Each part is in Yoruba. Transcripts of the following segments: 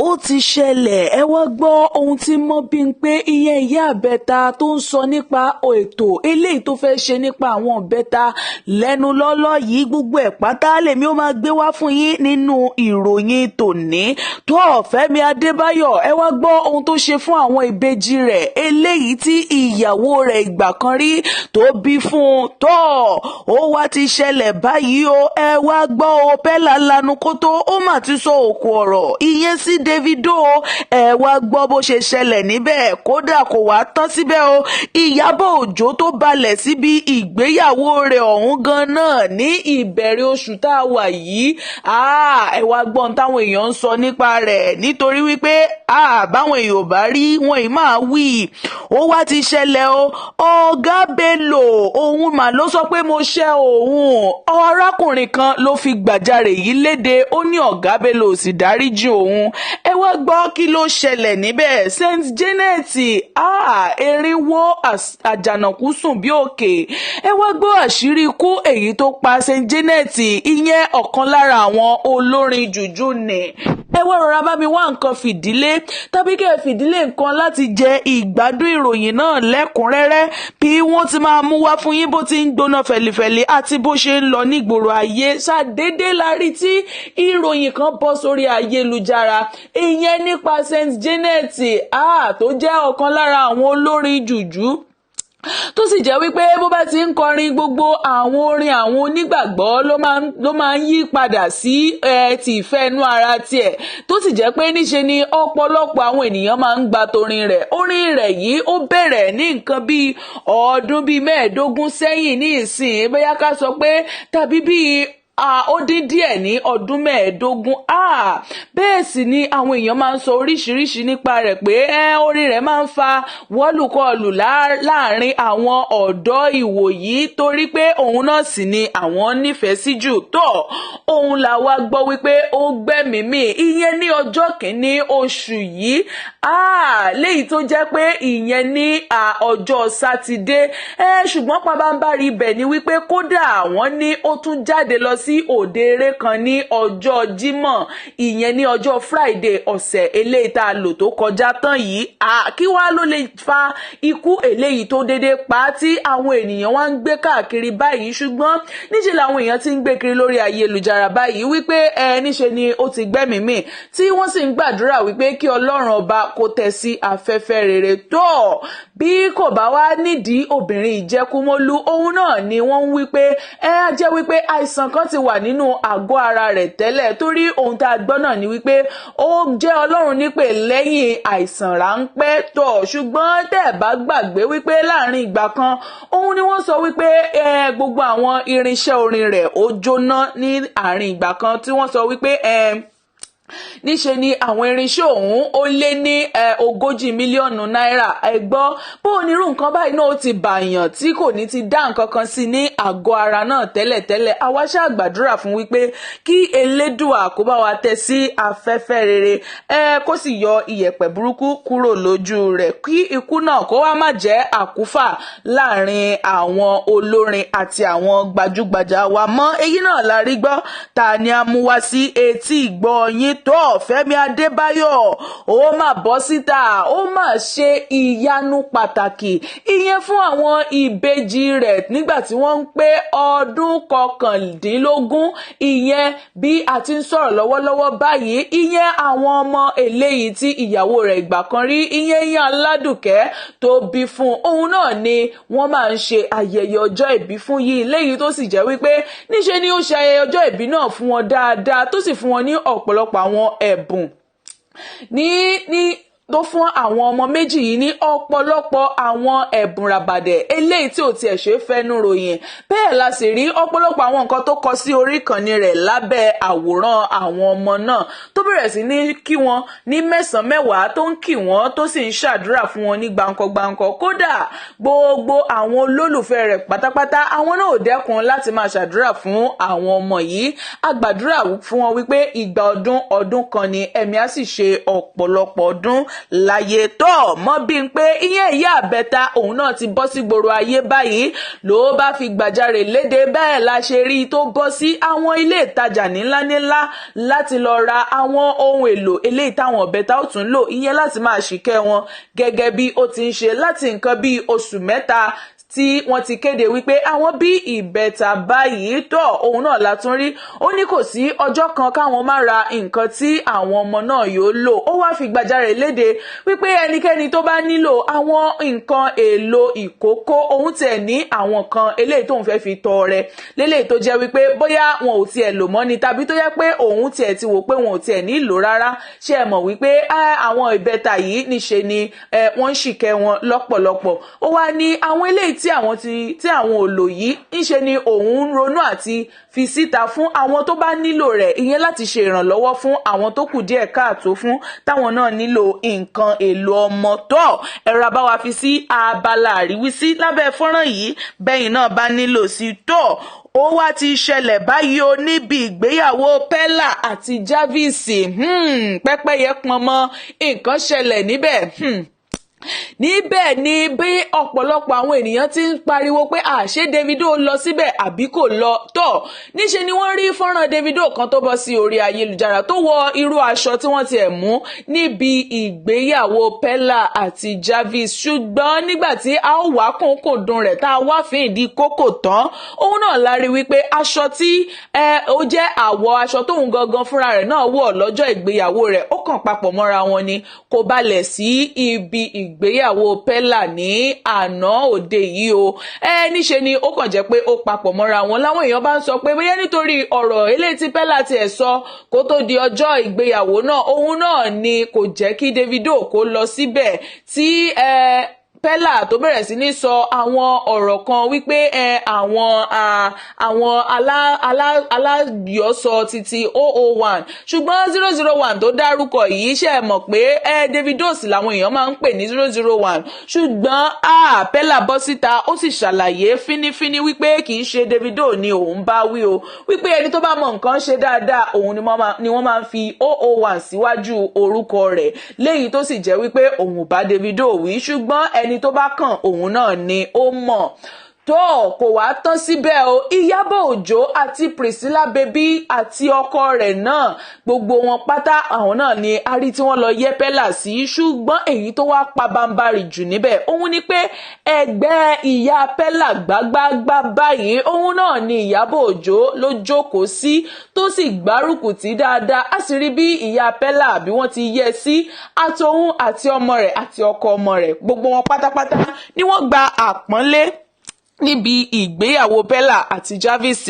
Ó ti ṣẹlẹ̀. Ẹ wá gbọ́ ohun tí Mobímpé, ìyẹn ìyá ìbẹ́ta, tó ń sọ nípa ètò eléyìí tó fẹ́ẹ́ ṣe nípa àwọn ìbẹ́ta lẹ́nu lọ́ọ́lọ́ yìí. Gbogbo ẹ̀ pátá lèmi ó máa gbé wá fún yín nínú ìròyìn tòní. Tó Fẹ́mi Adébáyọ̀, ẹ wá gbọ́ ohun tó ṣe fún àwọn ìbejì rẹ̀ eléyìí tí ìyàwó rẹ̀ ìgbà kan rí tó bí fún un. Tó ó wá ti ṣẹlẹ̀ báyìí o. Ẹ wá gbọ́ o, Pẹ́lá lanu kótó, ó mà ti sọ òkú ọ̀rọ̀ ìyẹn sí Davido. Ẹ wá gbọ́ bó ṣe ṣẹlẹ̀ níbẹ̀. Kódà kò wá tán síbẹ̀ o, Ìyábọ̀ Òjó tó balẹ̀ síbi ìgbéyàwó rẹ̀ ọ̀hún gan náà ní ìbẹ̀rẹ̀ oṣù tá a wà yìí. Ẹ wá gbọ́ ohun táwọn èèyàn ń sọ nípa rẹ̀, nítorí wípé báwọn èèyàn ò bá rí wọn ì máa wí. Ó wá ti ṣẹlẹ̀ o, Ọ̀gá Bello òun mà ló sọ pé mo ṣẹ́ òun. Arákùnrin kan ló fi gbàjarè yìí léde, ó ní Ọ̀gá Bello sì dáríjì òun. Ẹ wá gbọ́ kí ló ṣẹlẹ̀ níbẹ̀. Saint Janet, erinwó àjànàkú sùn bí òkè. Ẹ wá gbọ́ àṣírí ikú èyí tó pa Saint Janet, ìyẹn ọ̀kan lára àwọn olórin jùjú ni. Ẹ wá rọra bá mi wá nǹkan fìdílé tàbí kẹ́ ẹ fìdílé nǹkan láti jẹ ìgbádùn ìròyìn náà lẹ́kùnrẹ́rẹ́, bí wọ́n ti máa mú wá fún yín bó ti ń gbóná fẹ̀lifẹ̀li àti bó ṣe ń lọ nígboro ayé. Ṣàdédé la rí tí ìròyìn kan bọ́ sórí ayélujára, ìyẹn nípa Saint Janet, tó jẹ́ ọ̀kan lára àwọn olórin jùjú, tó sì jẹ́ wípé bó bá ti ń kọrin, gbogbo àwọn orin àwọn onígbàgbọ́ ló máa ń yí padà sí ẹ ti ìfẹ́ inú ara tiẹ̀, tó sì jẹ́ pé níṣe ni ọ̀pọ̀lọpọ̀ àwọn ènìyàn máa ń gba torin rẹ̀. Orin rẹ̀ yìí, ó bẹ̀rẹ̀ ní nǹkan bíi ọdún bíi 15 sẹ́yìn ní ìsìn, bóyá ká sọ pé tàbí bíi ó dín díẹ̀ ní ọdún 15. Bẹ́ẹ̀ sì ni àwọn èèyàn máa ń sọ oríṣiríṣi nípa rẹ̀ pé orin rẹ̀ máa ń fa wọ́lùkọlù láàrin àwọn ọ̀dọ́ ìwòyí, torí pé òun náà sì ni àwọn nífẹ̀ẹ́ sí jù. Tó òun là wá gbọ́ wípé ó gbẹ́mìí mì, ìyẹn ní ọjọ́ 1 oṣù yìí, léyìí tó jẹ́ pé ìyẹn ní ọjọ́ Sátidé. Ṣùgbọ́n pabambarì ibẹ̀ ni wípé kódà wọ́n ní ó tún jáde lọ sí òde eré kan ní ọjọ́ Jímọ̀, ìyẹn ní ọjọ́ Friday ọ̀sẹ̀ eléyìí tá a lò tó kọjá tán yìí. Kí wàá ló lè fa ikú eléyìí tó déédéé pa á tí àwọn ènìyàn wá ń gbé káàkiri báyìí? Ṣùgbọ́n níṣẹ́ làwọn èèyàn ti ń gbé kiri lórí ayélujára báyìí wípé ẹ níṣe ni ó ti gbẹ́mìí mì, tí wọ́n sì ń gbàdúrà wípé kí Ọlọ́run Ọba kó tẹ̀ sí afẹ́fẹ́ rere. Tó bí kò bá wá nídìí obìnrin ìjẹkúmólú, òun náà ni wọ́n ń wí pé ẹ á jẹ́ wípé àìsàn kan ti wà nínú àgọ́ ara rẹ̀ tẹ́lẹ̀, torí ohun tá a gbọ́ náà ni wípé ó jẹ́ Ọlọ́run nípè lẹ́yìn àìsàn ráńpẹ́. Tó ṣùgbọ́n tẹ́ ẹ̀ bá gbàgbé wípé láàrin ìgbà kan, òun ni wọ́n sọ wípé gbogbo àwọn irinṣẹ́ orin rẹ̀ ó jóná ní àárín ìgbà kan, tí wọ́n sọ wípé níṣe ni àwọn irinṣẹ́ ọ̀hún ó lé ní 40 mílíọ̀nù náírà. Ẹ gbọ́, bó onírú nǹkan báyìí náà ó ti bàyàn tí kò ní ti dá nǹkan kan sí ní àgọ́ ara náà tẹ́lẹ̀tẹ́lẹ̀. Àwa ṣáà gbàdúrà fún wípé kí Elédùà kó bá wa tẹ́ sí afẹ́fẹ́ rere, ẹ kó sì yọ iyẹ̀pẹ̀ burúkú kúrò lójú rẹ̀, kí ikú náà kó wá má jẹ́ àkúfà láàrin àwọn olórin àti àwọn gbajúgbajà wa mọ́. Èyí náà la rí gbọ́ ta ni a mú wá sí etí ìgbọ́ yín. Tó Fẹ́mi Adébáyọ̀, ó mà bọ́ síta, ó mà ṣe ìyanu pàtàkì, ìyẹn fún àwọn ìbejì rẹ̀ nígbà tí wọ́n ń pé ọdún 19, ìyẹn bí a ti ń sọ̀rọ̀ lọ́wọ́lọ́wọ́ báyìí, ìyẹn àwọn ọmọ eléyìí tí ìyàwó rẹ̀ ìgbà kan rí, ìyẹn ìyẹn Aládùkẹ́ tó bí fún òun náà ni wọ́n máa ń ṣe ayẹyẹ ọjọ́ ìbí fún yìí, léyìí tó sì jẹ́ wípé níṣe ni ó ṣe ayẹyẹ ọjọ́ ìbí náà fún wọn dáadáa, tó sì fún wọn ní ọ̀pọ̀lọpọ̀ àwọn ẹ̀bùn ní tó fún àwọn ọmọ méjì yìí ní ọ̀pọ̀lọpọ̀ àwọn ẹ̀bùn ràbàdẹ̀ eléyìí tí ò tiẹ̀ ṣe é fẹ́nu ròyìn. Bẹ́ẹ̀ la sì rí ọ̀pọ̀lọpọ̀ àwọn nǹkan tó kọ sí orí ìkànnì rẹ̀ lábẹ́ àwòrán àwọn ọmọ náà, tó bẹ̀rẹ̀ sí ní kí wọn ní mẹ́sàn-án mẹ́wàá, tó ń kí wọn, tó sì ń ṣàdúrà fún wọn ní gbáǹkọ-gbáǹkọ. Kódà gbogbo àwọn olólùfẹ́ rẹ̀ pátápátá, àwọn náà ò dẹ́kun láti máa ṣàdúrà fún àwọn ọmọ yìí. A gbàdúrà fún wọn wípé ìgbà ọdún ọdún kan ni, ẹ̀mí á sì ṣe ọ̀pọ̀lọpọ̀ ọdún. Láyé tó mọ́ bí n pé ìyẹn ìyá àbẹ́ta, òun náà ti bọ́ sí gbòòrò ayé báyìí, ló bá fi gbàjarè léde. Bẹ́ẹ̀ la ṣe rí i tó bọ́ sí àwọn ilé ìtajà ńláńlá láti lọ ra àwọn ohun èlò eléyìí táwọn ìbẹ́ta ó tún lò, ìyẹn láti máa ṣìkẹ́ wọn, gẹ́gẹ́ bí ó ti ń ṣe láti nǹkan bíi oṣù 3 tí wọ́n ti kéde wípé àwọn bí ìbẹ́ta báyìí. Tọ́ òun náà la tún rí. Ó ní kò sí ọjọ́ kan káwọn má ra nǹkan tí àwọn ọmọ náà yóò lò. Ó wáá fi gbàjarè léde wípé ẹnikẹ́ni tó bá nílò àwọn nǹkan èlò ìkókó, òun tiẹ̀ ní àwọn kan eléyìí tóun fẹ́ fi tọrẹ léléyìí, tó jẹ́ wípé bóyá wọn ò tiẹ̀ lò mọ́ ni, tàbí tó jẹ́ pé òun tiẹ̀ ti wò pé wọn ò tiẹ̀ ní lò rárá. Ṣé ẹ mọ̀ wípé àwọn ìbẹ́ta yìí níṣe ni wọ́n ń ṣìkẹ́ wọn lọ́pọ̀lọpọ̀? Ó wá ní àwọn eléyìí tí àwọn ti tí àwọn ò lò yìí, ńṣe ni òun ń ronú àti fi síta fún àwọn tó bá nílò rẹ̀, ìyẹn láti ṣe ìrànlọ́wọ́ fún àwọn tó kù díẹ̀ káàtó fún, táwọn náà nílò nǹkan èlò ọmọ. Tó ẹ̀rọ abáwa fi sí abala àríwísí lábẹ́ fọ́nrán yìí bẹ́yìn náà bá nílò sí. Tó ó wá ti ṣẹlẹ̀ báyìí o, níbi ìgbéyàwó Pella àti Jarvis, pẹ́pẹ́yẹ pọnmọ́, nǹkan ṣẹlẹ̀ níbẹ̀. Níbẹ̀ ni bí ọ̀pọ̀lọpọ̀ àwọn ènìyàn ti ń pariwo pé àṣé Davido lọ síbẹ̀ àbí kò lọ. Tọ̀ níṣe ni wọ́n rí fọ́nrán Davido kan tó bọ́ sí orí ayélujára, tó wọ irú aṣọ tí wọ́n tiẹ̀ mú níbi ìgbéyàwó Pella àti Jarvis. Ṣùgbọ́n nígbà tí a ó wá kónkòdùn rẹ̀, tá a wá fín ìdí kókò tán, òun náà la rí wípé aṣọ tí ó jẹ́ àwọ̀ aṣọ tóun gangan fúnra rẹ̀ náà wọ̀ lọ́jọ́ ìgbéyàwó rẹ̀, ó kàn papọ̀ mọ́ra wọn ni, kò balẹ̀ sí ibi ìgbéyàwó Pella ní àná òde yìí o. Ẹ níṣe ni ó kàn jẹ́ pé ó papọ̀ mọ́ra wọn, láwọn èèyàn bá ń sọ pé bóyá nítorí ọ̀rọ̀ eléyìí tí Pella tiẹ̀ sọ kó tó di ọjọ́ ìgbéyàwó náà, òun náà ni kò jẹ́ kí Davido kó lọ síbẹ̀, tí Pella tó bẹ̀rẹ̀ sí ní sọ àwọn ọ̀rọ̀ kan wípé ẹ àwọn aláyọ̀sọ títí 001, ṣùgbọ́n 001 tó dárúkọ yìí, ṣe é mọ̀ pé Davido sì làwọn èèyàn máa ń pè ní 001? Ṣùgbọ́n Pella bọ́ síta, ó sì ṣàlàyé fínífíní wípé kì í ṣe Davido ni òun bá wí o, wípé ẹni tó bá mọ nǹkan ṣe dáadáa, òun ni wọ́n máa ń fi 001 síwájú orúkọ rẹ̀, léyìí tó sì jẹ́ wípé òun ò bá Davido wí, ṣùgbọ́n ẹni tó bá kàn, òun náà ni ó mọ̀. Tó kò wá tán síbẹ̀ o. Ìyábọ̀ Òjó àti Priscilla Baby àti ọkọ rẹ̀ náà, gbogbo wọn pátá, àwọn náà ni a rí tí wọ́n lọ yẹ Pella sí. Ṣùgbọ́n èyí tó wá pabambarì jù níbẹ̀, òun ni pé ẹgbẹ́ ìyá Pella gbágbágbá báyìí, òun náà ni Ìyábọ̀ Òjó ló jókòó sí, tó sì gbárùkù tí dáadáa. A sì rí bí ìyá Pella bí wọ́n ti yẹ sí, àtòun àti ọmọ rẹ̀ àti ọkọ ọmọ rẹ̀, gbogbo wọn pátápátá ni wọ́n gba àpọ́nlé níbi ìgbéyàwó Pella àti Jarvis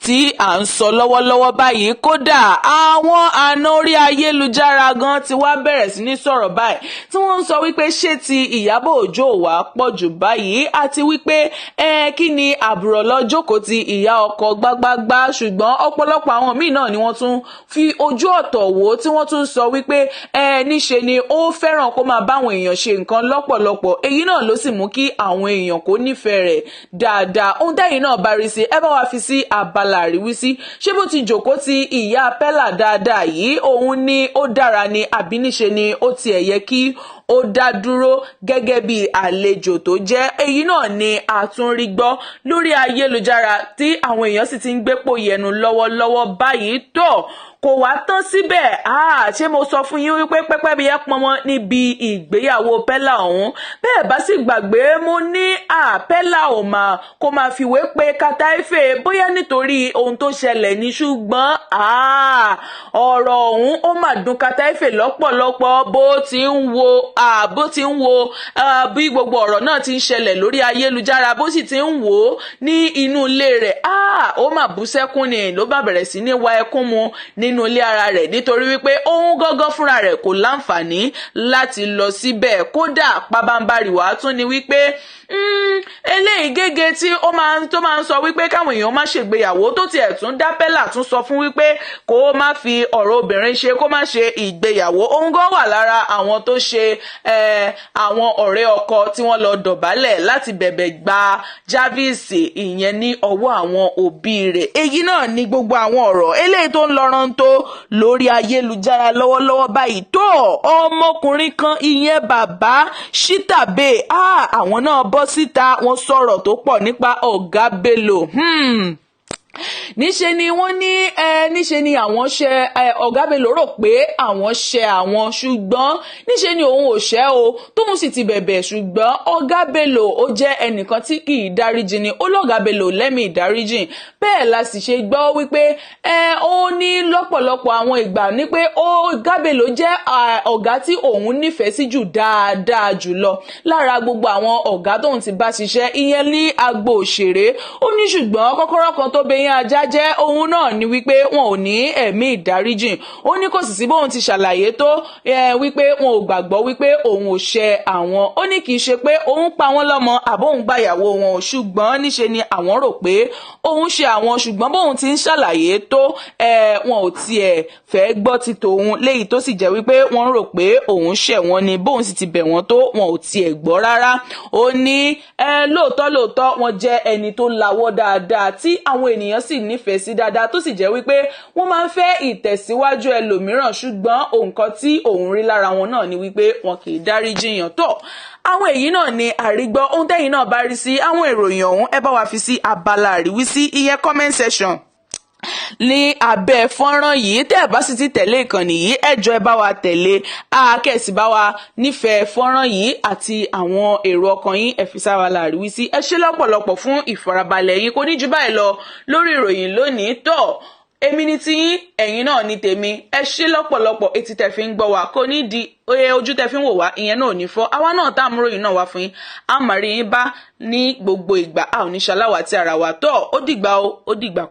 tí à ń sọ lọ́wọ́lọ́wọ́ báyìí. Kódà àwọn àna orí ayélujára gan ti wá bẹ̀rẹ̀ sí ní sọ̀rọ̀ báyìí, tí wọ́n ń sọ wípé ṣé ti Ìyábọ̀ Òjó wá pọ̀ jù báyìí, àti wípé ẹ kí ni àbúrò lọ jókòó ti ìyá ọkọ gbágbágbá? Ṣùgbọ́n ọ̀pọ̀lọpọ̀ àwọn míì náà ni wọ́n tún fi ojú ọ̀tọ̀ wò, tí wọ́n tún sọ wípé ẹ níṣe ni ó fẹ́ràn kó máa báwọn èèyàn ṣe nǹkan lọ́pọ̀lọpọ̀. Èyí náà ló sì mú kí àwọn èèyàn kó nífẹ̀ẹ́ rẹ̀ dáadáa. Ohun tẹ́yìn náà bá rí sí, ẹ bá wa fi sí abala àríwísí. Ṣé bó ti jòkó ti ìyá Pella dáadáa yìí, òun ni ó dára ni, àbí níṣe ni ó tiẹ̀ yẹ kí ó dá dúró gẹ́gẹ́ bí àlejò tó jẹ́? Èyí náà ni a tún rí gbọ́ lórí ayélujára, tí àwọn èèyàn sì ti ń gbépò yẹnu lọ́wọ́lọ́wọ́ báyìí. Tó kò wá tán síbẹ̀. Ṣé mo sọ fún yín wípé pẹ́pẹ́ bí ẹ pọnmọ́ níbi ìgbéyàwó Pella ọ̀hún? Bẹ́ẹ̀ bá sì gbàgbé, mo ní Pella ò mà kó máa fìwé pé Carter Efe, bóyá nítorí ohun tó ṣẹlẹ̀ ní. Ṣùgbọ́n ọ̀rọ̀ ọ̀hún, ó mà dùn Carter Efe lọ́pọ̀lọpọ̀. Bó ti ń wo bí gbogbo ọ̀rọ̀ náà ti ń ṣẹlẹ̀ lórí ayélujára, bó sì ti ń wò ó ní inú ilé rẹ̀, ó mà bú sẹ́kún ni, ló bá bẹ̀rẹ̀ sí ní wa ẹkún mu nínú ilé ara rẹ̀, nítorí wípé òun gángan fúnra rẹ̀ kò láǹfààní láti lọ síbẹ̀. Kódà pabambarì wàá tún ni wípé eléyìí gẹ́gẹ́ tí ó máa tó máa ń sọ wípé káwọn èèyàn má ṣègbéyàwó, tó tiẹ̀ tún dá Pella tún sọ fún wípé kó má fi ọ̀rọ̀ obìnrin ṣe, kó má ṣe ìgbéyàwó, òun gan wà lára àwọn tó ṣe àwọn ọ̀rẹ́ ọkọ tí wọ́n lọ dọ̀bálẹ̀ láti bẹ̀bẹ̀ gba Jarvis, ìyẹn ní ọwọ́ àwọn òbí rẹ̀. Èyí náà ní gbogbo àwọn ọ̀rọ̀ eléyìí tó ń lọ rántó. tó lórí ayélujára lọ́wọ́lọ́wọ́ báyìí. Tó ọmọkùnrin kan, ìyẹn bàbá Shitabe, àwọn náà bọ́ síta, wọ́n sọ̀rọ̀ tó pọ̀ nípa Ọ̀gá Bello. Níṣe ni wọ́n ní ẹ níṣe ni àwọn ṣe ẹ. Ọ̀gá Bello rò pé àwọn ṣe àwọn, ṣùgbọ́n níṣe ni òun ò ṣẹ́ o, tóun sì ti bẹ̀bẹ̀, ṣùgbọ́n Ọ̀gá Bello, ó jẹ́ ẹnìkan tí kì í dáríjì ni. Ó lọ́gá Bello lẹ́mìí ìdáríjì. Bẹ́ẹ̀ la sì ṣe gbọ́ wípé ẹ ó ní lọ́pọ̀lọpọ̀ àwọn ìgbà ní pé Ọ̀gá Bello jẹ́ ọ̀gá tí òun nífẹ̀ẹ́ sí jù dáadáa jùlọ lára gbogbo àwọn ọ̀gá tóun ti bá ṣiṣẹ́, ìyẹn ní agbo òṣèré. Ó ní ṣùgbọ́n kọ́kọ́rọ́ kan tó bẹyẹn ajá jẹ́ òun náà ni wípé wọn ò ní ẹ̀mí ìdáríjìn. Ó ní kò sì sí bóun ti ṣàlàyé tó wípé wọn ò gbàgbọ́ wípé òun ò ṣe àwọn. Ó ní kì í ṣe pé òun pa wọ́n lọ́mọ àbóun gbàyàwó wọn ò, ṣùgbọ́n níṣe ni àwọn rò pé òun ṣe àwọn, ṣùgbọ́n bóun ti ń ṣàlàyé tó, wọn ò tiẹ̀ fẹ́ gbọ́ ti tòun, léyìí tó sì jẹ́ wípé wọ́n rò pé òun ṣẹ̀ wọ́n ni. Bóun sì ti bẹ̀ wọ́n tó, wọn ò tiẹ̀ gbọ́ rárá. Ó ní lóòótọ́ lóòótọ́, wọ́n jẹ́ ẹni tó lawọ́ dáadáa tí àwọn ènìyàn sì nífẹ̀ẹ́ sí dáadáa, tó sì jẹ́ wípé wọ́n máa ń fẹ́ ìtẹ̀síwájú ẹlòmíràn, ṣùgbọ́n nǹkan tí òun rí lára wọn náà ni wípé wọn kì í dáríjì yàn. Tó àwọn èyí náà ni àrígbọ́. Ohun tẹ́yìn náà bá rí sí àwọn ìròyìn ọ̀hún, ẹ bá wa fi sí abala àríwísí, ìyẹn comment section ní abẹ́ fọ́nrán yìí. Tẹ́ ẹ bá sì ti tẹ̀lé ìkànnì yìí, ẹ jọ̀ọ́, ẹ bá wa tẹ̀lé, kẹ́ sì bá wa nífẹ̀ẹ́ fọ́nrán yìí àti àwọn èrò ọkàn yín, ẹ fi sára láàríwísí. Ẹ ṣé lọ́pọ̀lọpọ̀ fún ìfarabalẹ̀ yín. Kò ní jù báyìí lọ lórí ìròyìn lónìí. Tó èmi ní tiyín, ẹ̀yin náà ní tèmi. Ẹ ṣé lọ́pọ̀lọpọ̀. Etí tẹ́ fi ń gbọ́ wa kò ní di ojú tẹ́ fi ń wò wá, ìyẹn náà ò ní fọ́. Àwa náà tá à ń ròyìn náà wá fún yín, a máa rí yín bá ní gbogbo ìgbà. A ò ní ṣaláwàtí ara wa. Tó ó dìgbà o, ó dìgbà.